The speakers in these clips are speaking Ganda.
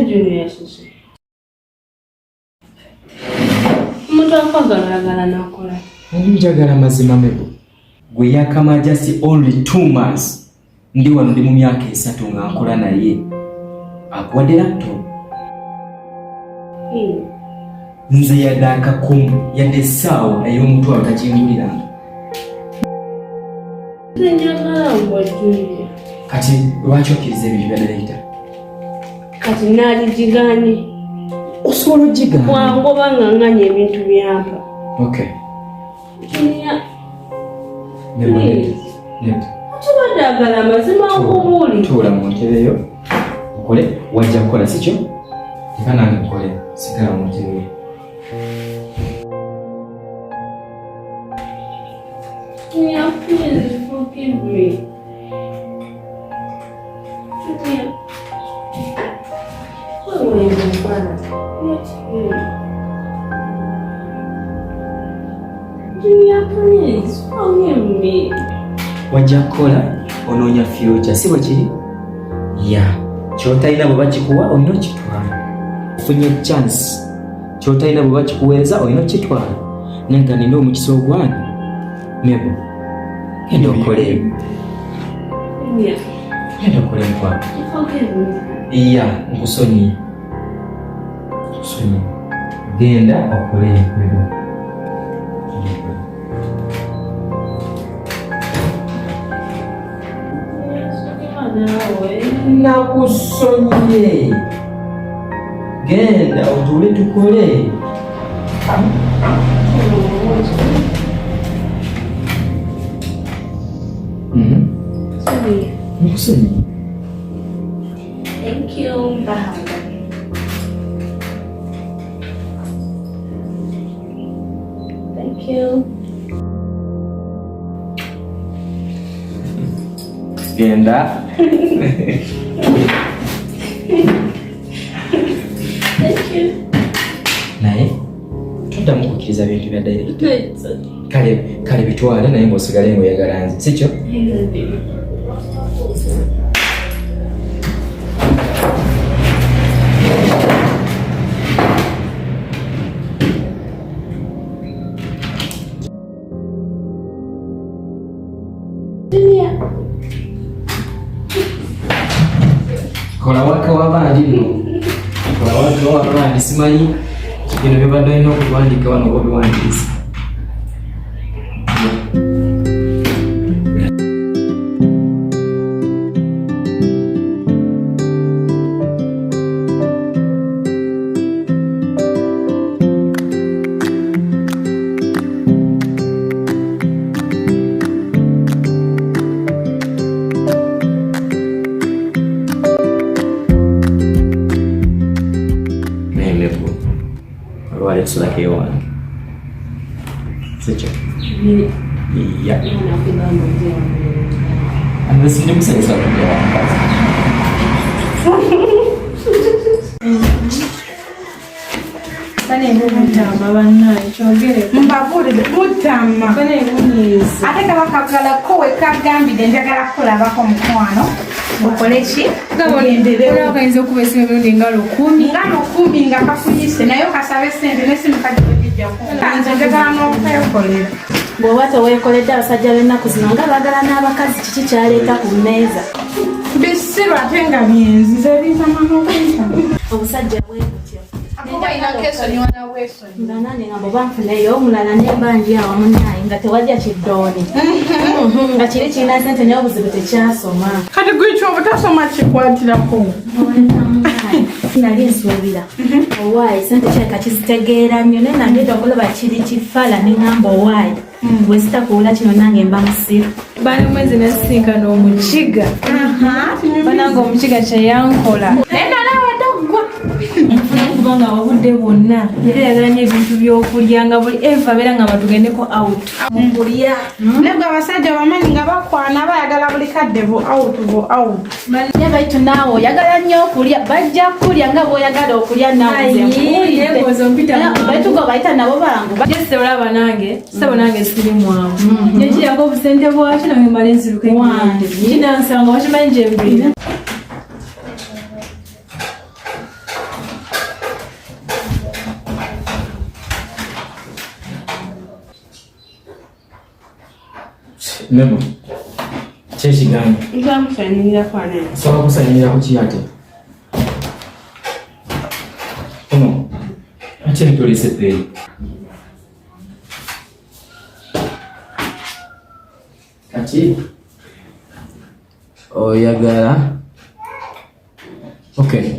Ate Junior yasuse. Omuntu akwagala oyagala nakola. Ndi njagala mazima mebo. Gwe yakama just only 2 months. Ndi wano ndi mu myaka 3 nga nkola naye. Akuwadde laptop. Nze yadde akakomo, yadde essaawa ey'omutwalo takinguliranga. Nze njagala ngwa Junior. Kati lwaki okkiriza ebintu bya director? Kati naaligiganye. Osobola ogigaana. Wangoba nga nganya ebintu byampa. Okay. Junior, Nebo please. nedda. Tubadde agala amazima nkubuulire. Tuula mu ntebe yo okole, wajja kukola, si kyo? Leka nange nkole, sigala mu ntebe yo. Junior, please forgive me. Junior. Wewe mbana. Not me. Junior, please forgive me. Wajja kukola, onoonya future, si bwe kiri? Ya kyotalina bwe bakikuwa olina okitwala. Ofunye chance, kyotalina bwe bakikuweereza olina okitwala. Naye nga nina omukisa ogwange, mebo genda okole. Junior, Genda okole, mukwano. Forgive me. Ya, nkusonyiye, nkusonyiye, genda okole, mebo. Genda okole. Naawe. Nakusonyiye, genda otuule tukole. Sorry. Nkusonyiye. Thank you. Bye. Thank you. Genda. Thank you. Naye toddamu kukkiriza bintu bya director. Kale kale, bitwale, naye ng'osigale ng'oyagala nze, si kyo? I love you. Junior. Kola waka w'abandi nno, kola waka w'abandi. Simanyi bino byobadde olina okubiwandiika wano oba obiwandiisa. Naye mebo, olwali tusulako ewange, sikyo? Ya, nze ndi musanyusa kujja wankazi. Bane mutama bannaye, kyogere. Mbabuulire, mutama. Bane munyiiza. Ate kaba kagalako we kagambidde, njagala kukulabako, mukwano, okole ki? Ogenderewo. Kayinza okuba esimu emirundi nga 1000. Nga 1000 nga kakuyise, naye okasabe sente nesimu kagigijjako. Nze njagala n'okwekolera. Bw'oba teweekoledde, abasajja b'ennaku zino nga baagala n'abakazi, kiki kyaleeta ku mmeeza? Bisiru ate nga byenzi, nze bintama n'okuntama. Obusajja bwe butyo. Akuba olina kesonyiwa nabwesonyi. Nga nange nga bw'oba nfuneyo omulala nemba ndi awo munnaye nga tewajja kiddooni, nga kiri kirina sente naye obuzibu tekyasoma. Kati gwekyo obutasoma kikwatirako? Nali nsuubira owaayi sente kirabika kizitegeera nnyo, naye nagenda okulaba kiri kifala neŋŋamba owaayi bwe zitakuwula kino nange mba musiru. Bali mwezi nasisinkana omukiga, banange, omukiga kyeyankola. Naye nalawadde ggwa. Nfuna kubanga obudde bwonna yali ayagala nnyo ebintu by'okulya, nga buli eva abeera nga batugendeko out Mukulya. Naye gwe abasajja bamanyi nga bakwana, bayagala buli kadde bu out, bu out. Naye baitu naawe oyagala nnyo okulya, bajja kulya nga bw'oyagala okulya naawe. Ayi, naye gwoza ompita mangu. Baitu gwe bayita nabo bangu. Jese olaba nange sabo nange siri mwangu, nekiyako obusente bwakyo nange mala enziruka. Wange. Kinansanga wakimanyi gyembeera. Memo. Kyekigamba. Nsaba kusanyirako anene. Nsaba kusanyirako ki ate? Ono. Ate ntolese peeri. Kati oyagala okay.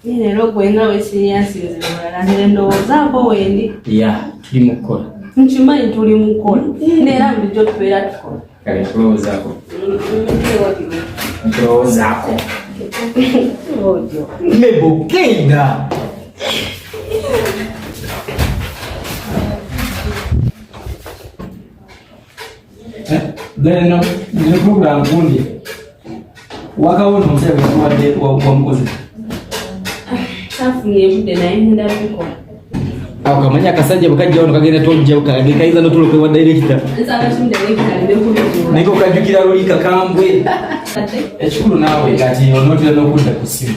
Leero gwe nga wesiryasinze mulala nze ndowoozaako wendi. Ya, tuli mu kukola. Nkimanyi tuli mu kukola. Neera bulijjo tubeera tukola. Kale nkulowoozaako. Nkulowoozaako. Mebo genda. Then nina program gundi wakawona omusajja gwe tuwadde wamukoze Safunye budde naye ngenda bikola. Ako kamanyi akasajja bwe kajja wano kagenda tojja kage kayinza n'otuloka ewa director. Nsaba kimu director aleme kubizuula. Naye okajjukira luli kakambwe. Ekikulu naawe kati onootera n'okudda ku ssimu.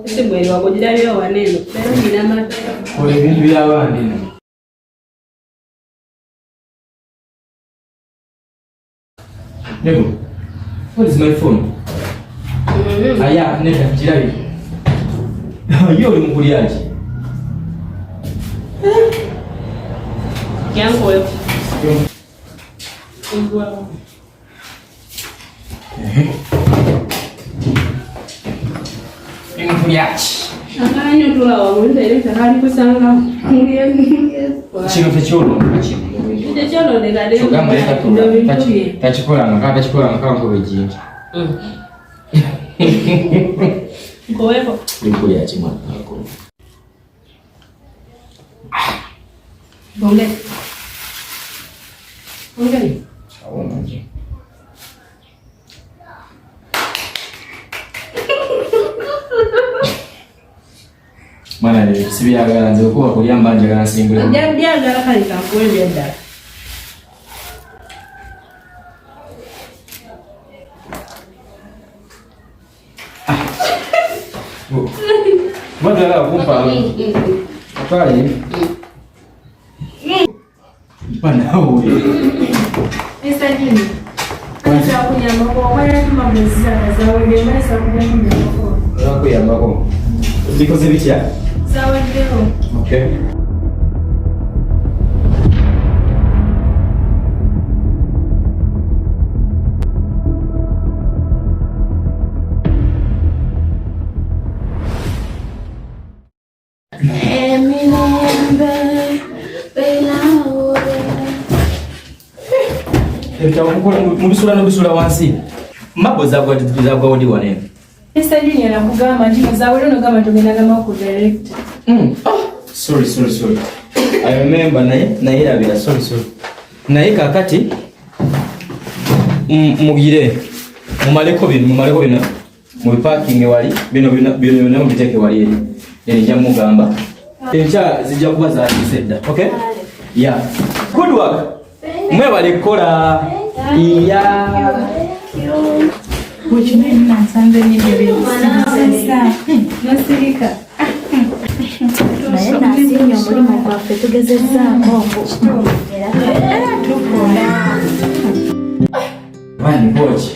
Essimu eri wagugirabye wano eno. Leero nina amata. Kola ebintu by'abandi nno. Nego, what is my phone? Aya, neda, kirabe. Ye oli mu kulya ki? Yankuweeko. Oli mu kulya ki? Agala nnyo tula wamu nze era kali kusangawo. Kino tekyolonda kino. Tekyolondeka Kyogamba ye bino bintu bye. takikolanga kaba takikolanga kaba nkobe ejjinja. Nkoweeko. Oli mu kulya ki mwana wako? Bongere. Bongere. Awo omanyi. Mwana leero sibyagala nze okuba kulya mba njagala nsimbule. Byagala kale kankuwe ebyaddala. Bagala kumpa. Twale. Mpa naawe. Mr. Jimmy. Ayinza kunyambako oba yatuma bwe zawedde mbayisa kunyambako. Olwakuyambako. Bikoze bitya? Zaweddewo. Okay. Ebitabo mubisula n'obisula wansi. Mabo zagwa ndi wano eno. Mr. Junior nakugamba nti zawedde nogamba nti ogenda gamba ku director. Oh, sorry, sorry, sorry. I remember naye nayerabira, sorry, sorry. Naye kaakati mugire mumaleko bino mubipakinge wali bino bino bino mubiteeke wali eri. Eri nja mugamba. Enkya zijja kuba zaatuuse dda, okay? Yeah. Good work. Mwebale kukola. Yeah. Wekimanyi nsanze n'ebyo Nosirika. Naye nasiimye omulimu gwaffe tugezezzaako era tukola. Bani koki.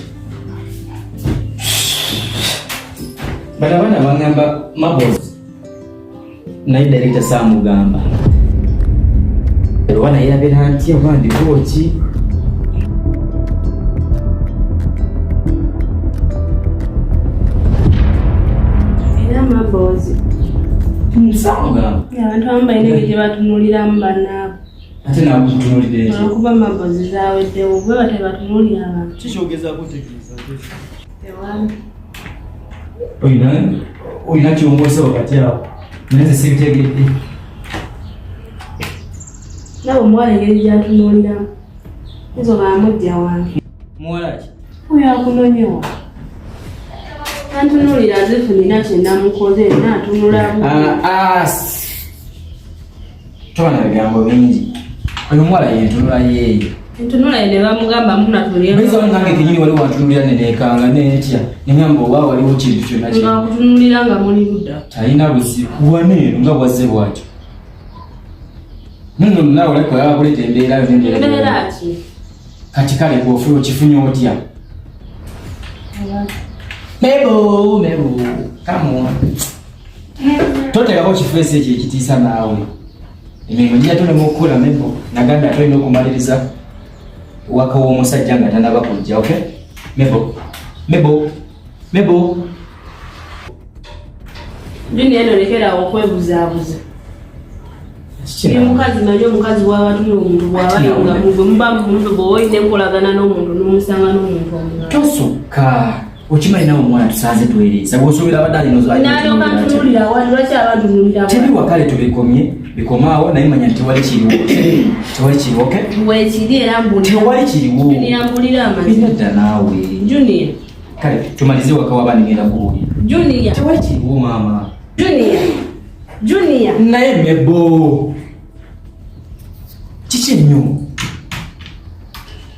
Bano abaana bangamba Mabos. Naye director saamugamba. Oba nayerabira ntya oba ndi koki. Era Mabos. Saamugamba. Abantu abamu balina engeri gye batunuuliramu bannaabwe. Ate naakutunuulira ekyo. Olw'okuba Mabos zaaweddewo bwe batyo batunuulira abantu. Kikyogezaako tegeeza. Tewali. Olina kyongoose wakati awo. Naye nze sibitegedde. Ndaba omuwala engeri gy'atunuuliramu. Nze oba amujja wange. Muwala ki? Oyo akunonyewa. Antunuulira azifu nina kye namukoze n'atunulamu. Toba na bigambo bingi. Oyo omuwala yentunula yeeyo. Entunula ne bamugamba munatulira. Bayinza nange kenyini wali wantunulira neneekanga netya neŋamba oba waliwo kintu kyonna Nga akutunulira nga muli ludda. Talina buzibu waneeno nga bwazze bwatyo. Nno naawe olabika oyagala kuleeta embeera yo n'embeera Embeera ki? Kati kale gwe okifunye otya? Mebo, Mebo, come on. Toteekako kifeesi ekyo ekitiisa naawe. Emirimu gijja tulema okukola Mebo. Nagambye ate olina okumaliriza waka w'omusajja nga tannaba kujja, okay? Mebo, Mebo, Mebo. Junior eno lekera awo okwebuzaabuza. Ndi mukazi manyi omukazi bw'aba tuli omuntu bw'aba nga bwe muba muntu bw'oba olina enkolagana n'omuntu n'omusanga n'omuntu omulala. Tosukka. Okimanyi nawe omwana tusanze twereesa bw'osuubira abadde alina N'alyoka ntunuulira wali lwaki aba ntunuulira wali? Tebiwa kale tubikomye bikomaawo naye manya nti tewali kiriwo tewali kiriwo okay? Weekiri era mbuulira. Tewali kiriwo. Junior mbuulira amazima. Nedda naawe. Junior. Kale tumalize waka w'abaana ngenda kubuulira. Junior. Tewali kiriwo maama. Junior. Junior. Naye Mebo. Kiki ennyo?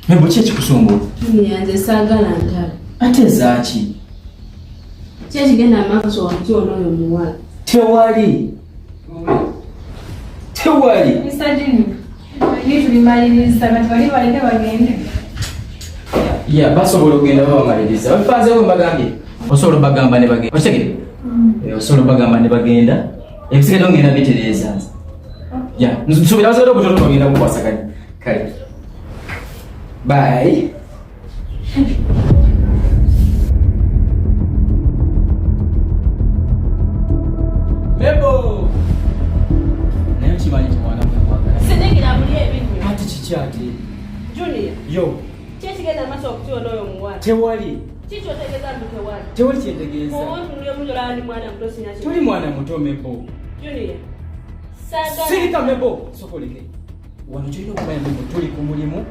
Mebo ki ekikusumbuwa? Junior nze saagala ntalo. Ate zaaki? Ki ekigenda amaaso wakati ono oyo omuwala? Tewali. Tewali. Mr. Junior, ebintu bimaliriza kati bali baleke bagende. Ya basobola okugenda babamaliriza. Babipanzeeko mbagambye. Osobola obagamba ne bagenda. Okitegedde? Osobola obagamba ne bagenda. Ebisigadde ngenda bitereeza nze. Ya, nsuubira basobola okutoto bagenda kukwasaganya. Kale. Bye. Mebo! Naye okimanyi nti mwana gwe nkwagala. Sindiikira buli ebinnyo. Ate kiki ate? Junior. Yo. Ki ekigenda amaaso wakati ono oyo omuwala? Tewali. Ki ky'otegeeza mbu tewali? Tewali kyentegeeza. Bw'oba otunulira omuntu olaba ndi mwana muto sirina kye. Toli mwana muto Mebo. Junior. Saagala. Sirika Mebo. Sooka oleke. Wano ky'olina okumanya Mebo tuli ku mulimu.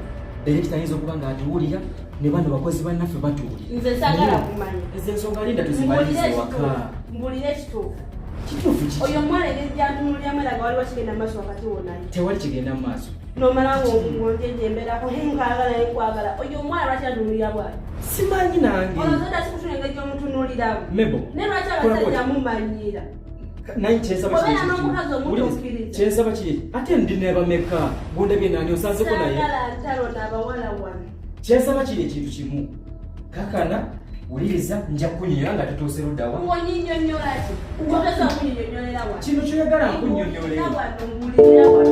Direkita ayinza okuba ng'atuwulira ne bano bakozi bannaffe batuwulira. Nze saagala kumanya. Ezo ensonga linda tuzimalirize waka. Mbuulire ekituufu. Kituufu kiki? Oyo omwana engeri gy'antunuuliramu eraga waliwo kigenda mu maaso wakati wo naye. Tewali kigenda mu maaso. N'omala ng'onjeje embeerako nkwagala nkwagala. Oyo omwana lwaki antunuulira bw'atyo? Simanyi nange. Olowooza sikutula engeri gy'omutunuuliramu. Mebo. Naye lwaki abasajja mumanyiira? Naye kyensaba kiri Obeera n'omukazi omutuukiriza. Kyensaba kiri ate ndi ne bameka gundabye nani osanzeko naye. Saagala ntalo n'abawala wano. Kyensaba kiri ekintu kimu. Kakana wuliriza nja kukunnyonnyola nga tutuuse ludda wa. Ng'onnyinnyonnyola ki? Otosobola kunnyinnyonnyolera wano. Kino ky'oyagala nkunnyonnyole. Mbuulira wano, mbuulira wano.